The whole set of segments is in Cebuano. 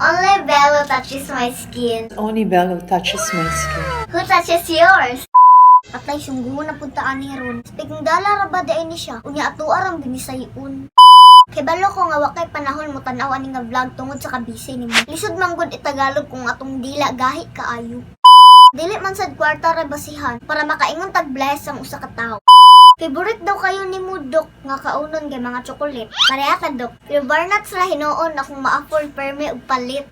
Only Belo touches my skin. Only Belo touches my skin. Who touches yours? Atay, sungguhon na punta ani ron. Speaking dala ra ba dain ni siya? Unya ato arang binisayon. Kay balo ko nga wa kay panahon mo tan-aw ani nga vlog tungod sa kabisi nimo. Lisod man gud itagalog kung atong dila gahi kaayo. Dili man sad kwarta ra basihan para makaingon tag bless ang usa ka tawo. Favorite daw kayo ni Dok nga kaunon kay mga tsokolet. Pareha ka, Dok. Pero barnats ra hinuon akong ma-afford perme og palit.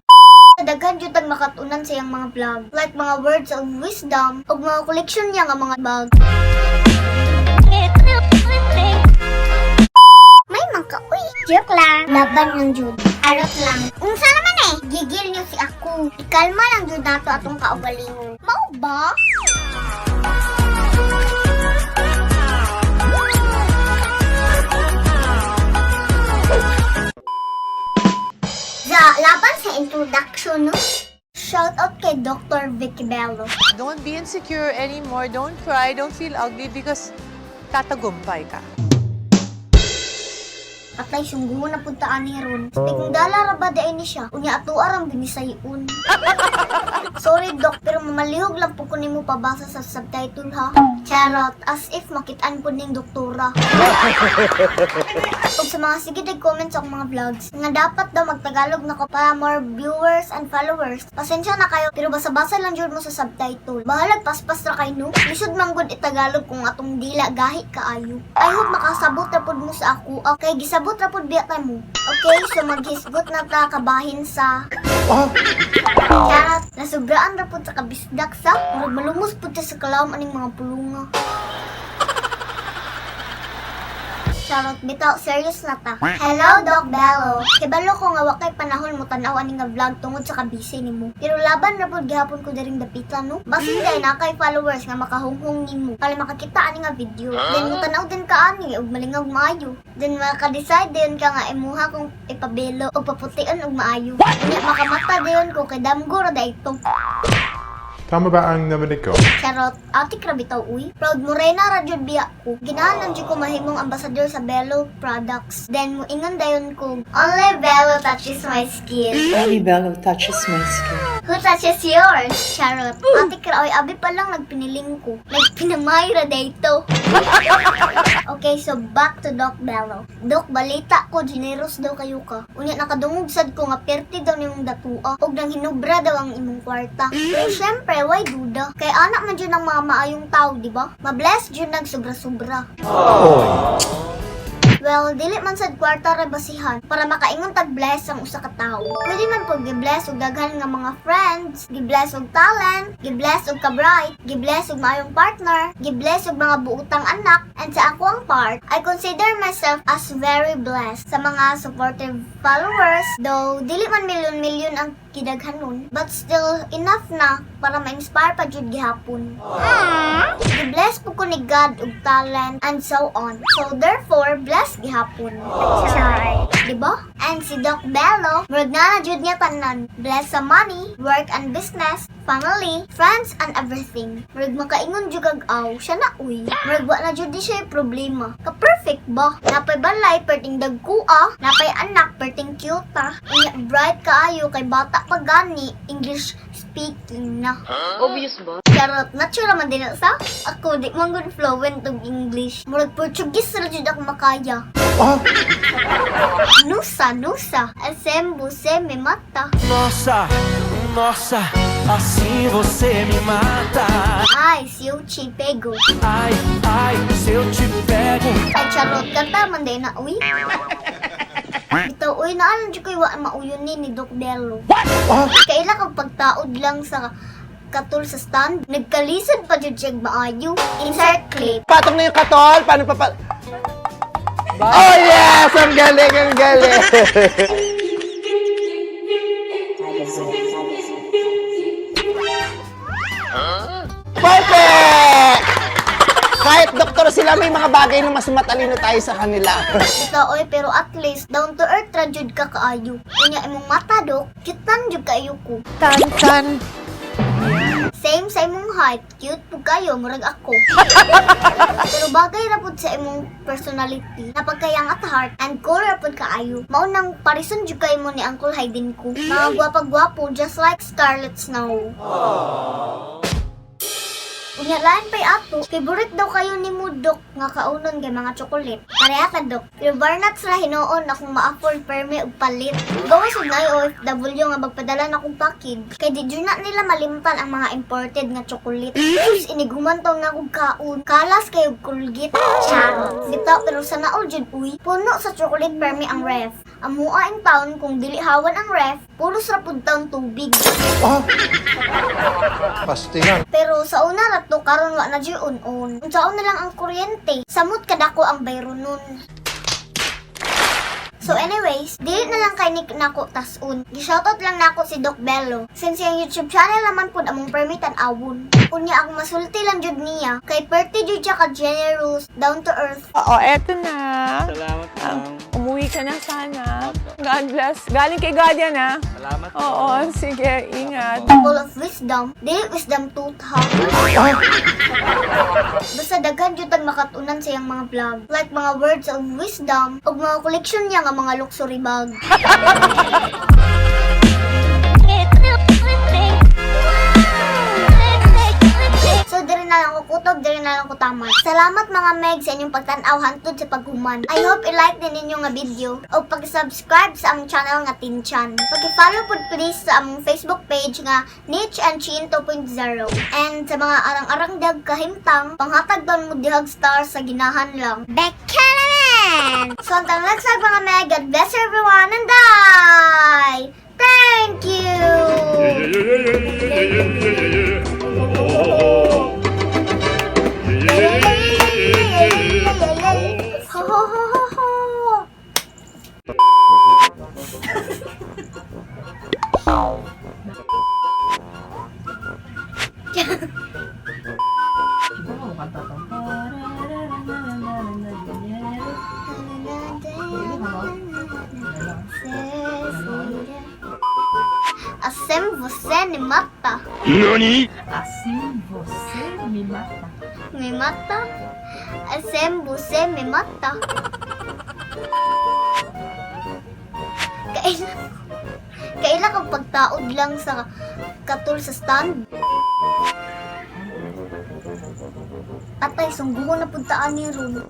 Daghan jud tag makatunan sa iyang mga vlog. Like mga words of wisdom ug mga collection niya nga mga bag. May mangka, uy. Joke lang. Laban lang jud. Arot lang. Unsa naman eh? Gigil niyo si ako. Ikalma lang jud nato atong kaugalingon. Mao ba? Sa laban sa introduction, no? Shout out kay Dr. Vicky Bello. Don't be insecure anymore. Don't cry. Don't feel ugly because tatagumpay ka. Atay, sungguhon na punta ani ron. Speaking dala ra ba dain ni siya? Unya ato arang binisayon. Sorry, Dok, pero mamalihog lang po ko nimo pabasa sa subtitle ha. Charot, as if makitaan po ning doktora. Ug sa mga sige comment sa akong mga vlogs, nga dapat daw magtagalog na ko para more viewers and followers. Pasensya na kayo, pero basa-basa lang jud mo sa subtitle. Bahalag paspas ra kay no. Lisod man gud itagalog kung atong dila gahi kaayo. I hope makasabot ra pud mo sa ako. Okay, gisabot ra pud biya ta mo. Okay, so maghisgot na ta kabahin sa Charot, nasubraan ra pud sa kabisdak sa murag malumos pud siya sa kalawom aning mga pulunga. Charot, bitaw, serious na ta. Hello, Doc Bello. Kibalo ko nga wa kay panahon mo tan-aw ani nga vlog tungod sa kabisi nimo. Pero laban ra pud gihapon ko diring dapita, no. Basin dai na kay followers nga makahunghong nimo para makakita ani nga video. Then mo tan-aw din ka ani og malingag maayo. Then maka-decide dayon ka nga imuha kung ipabelo o paputian og maayo. Unya makamata dayon ko kay damgo ra dayto. Tama ba ang narinig ko? Charot, ate bitaw uy. Proud Morena ra jud biya ko. Ginahan jud ko mahimong ambassador sa Bello products. Then muingon dayon ko, "Only Bello touches my skin." Only Belo touches my skin. Who touches yours? Charot. Ate kra oy, abi pa lang nagpiniling ko. Nagpinamay ra dayto. Okay, so back to Doc Bello. Doc, balita ko, generous daw kayo ka. Unya nakadungog sad ko nga perti daw nimong datua og nang hinubra daw ang imong kwarta. Pero syempre, why duda? Kay anak man jud ang mga maayong tao, di ba? Ma-bless jud nag sobra-sobra. Well, dili man sad kwarta ra basihan para makaingon tag bless ang usa ka tawo. Pwede man pud gi-bless og daghan nga mga friends, gi-bless og talent, gi-bless og ka-bright, gi-bless og maayong partner, gi-bless og mga buutang anak, and sa ako ang part, I consider myself as very blessed sa mga supportive followers, though dili man milyon-milyon ang kidaghanon, but still enough na para ma-inspire pa jud gihapon. Gi-bless po ko ni God og talent and so on. So therefore, bless gihapon. Char. Diba? And si Doc Bello, murag na jud niya tanan. Bless sa money, work and business, family, friends and everything. Murag makaingon jud kag aw, siya na uy. Murag wa na jud di siya problema. Ka-perfect ba? Napay balay perting dagkua, napay anak perting cute ah. Unya bright kaayo kay bata pa gani, English speaking na. Obvious ba? Charot, natural man din sa ako di man good fluent og English. Murag Portuguese ra jud ako makaya. Nusa, nusa, asembo se me mata. Nossa, nossa, assim você me mata. Ay, se eu te pego. Ai, ai, se eu te pego. Ay, charot, kanta man din na, uy. Bitaw, uy, naalam jud ko'y wa mauyon ni Doc Bello. Kaila kag pagtaod lang sa katul sa stand, nagkalisod pa jud siya maayo. Insert clip. Patong na yung katol. Paano pa pa... Oh yes! Ang galing, ang galing! Perfect! Kahit doktor sila, may mga bagay na mas matalino tayo sa kanila. Bitaw, oy, pero at least down to earth ra jud ka kaayo. Unya imong mata, Dok, kitan jud kaayo ko. Tan, tan. Same sa imong height, cute pud kayo, murag ako. Pero bagay ra pud sa imong personality, napagkayang at heart and cool ra pud kaayo. Mao nang parison jud kay mo ni Uncle Hayden ko. Mga gwapa-gwapo just like Scarlet Snow. Unya lain pay ato, favorite daw kayo ni Mudok nga kaunon kay mga chocolate. Pareha ka, Dok. Pero Barnats ra hinuon akong ma-afford permi og palit. Gawas og naay OFW nga magpadala na akong package. Kay di jud na nila malimtan ang mga imported nga chocolate. Sus, iniguman taw na akong kaon. Kalas kay og Colgate. Charot. Bitaw pero sana all jud uy. Puno sa chocolate permi ang ref. Amua in town kung dili hawan ang ref, pulos ra pud taon tubig. Oh! Pastilan. Pero sa una ra to, karon wa na jud on-on. Unsaon na lang ang kuryente. Samot kadako ang bayro nun. So anyways, dili na lang kay Nick nako tasun. Gi-shoutout lang nako si Doc Bello. Since yung YouTube channel naman pud among permit tan-awon. Unya ako masulti lang jud niya kay perti jud siya ka generous, down to earth. Oo, eto na. Salamat, ma'am. Umuwi ka na sana. God bless. Galing kay God yan, ah. Salamat. Oo, sige. Ingat. Full of wisdom, dili wisdom tooth ha. Basta daghan jud tag makatunan sa iyang mga vlog. Like mga words of wisdom ug mga collection niya nga mga luxury bag. So diri na lang ko kutob, diri na lang ko tamat. Salamat mga meg sa inyong pagtan-aw hantod sa paghuman. I hope i-like din ninyo nga video o pag-subscribe sa among channel nga Tinchan. Pag-follow pud please sa among Facebook page nga Niche and Chin 2.0. And sa mga arang-arang dag kahimtang, panghatag doon mo dihag star sa ginahan lang. Beka naman! So hanggang next time mga meg, God bless everyone and bye! Thank you! Ho ho ho ho ho! Assim você me mata. Assim você me mata. Me mata. Assim você me mata. Kaila, kaila kang pagtaod lang sa katul sa stand. Atay, sungguhan na puntaan ni Ron.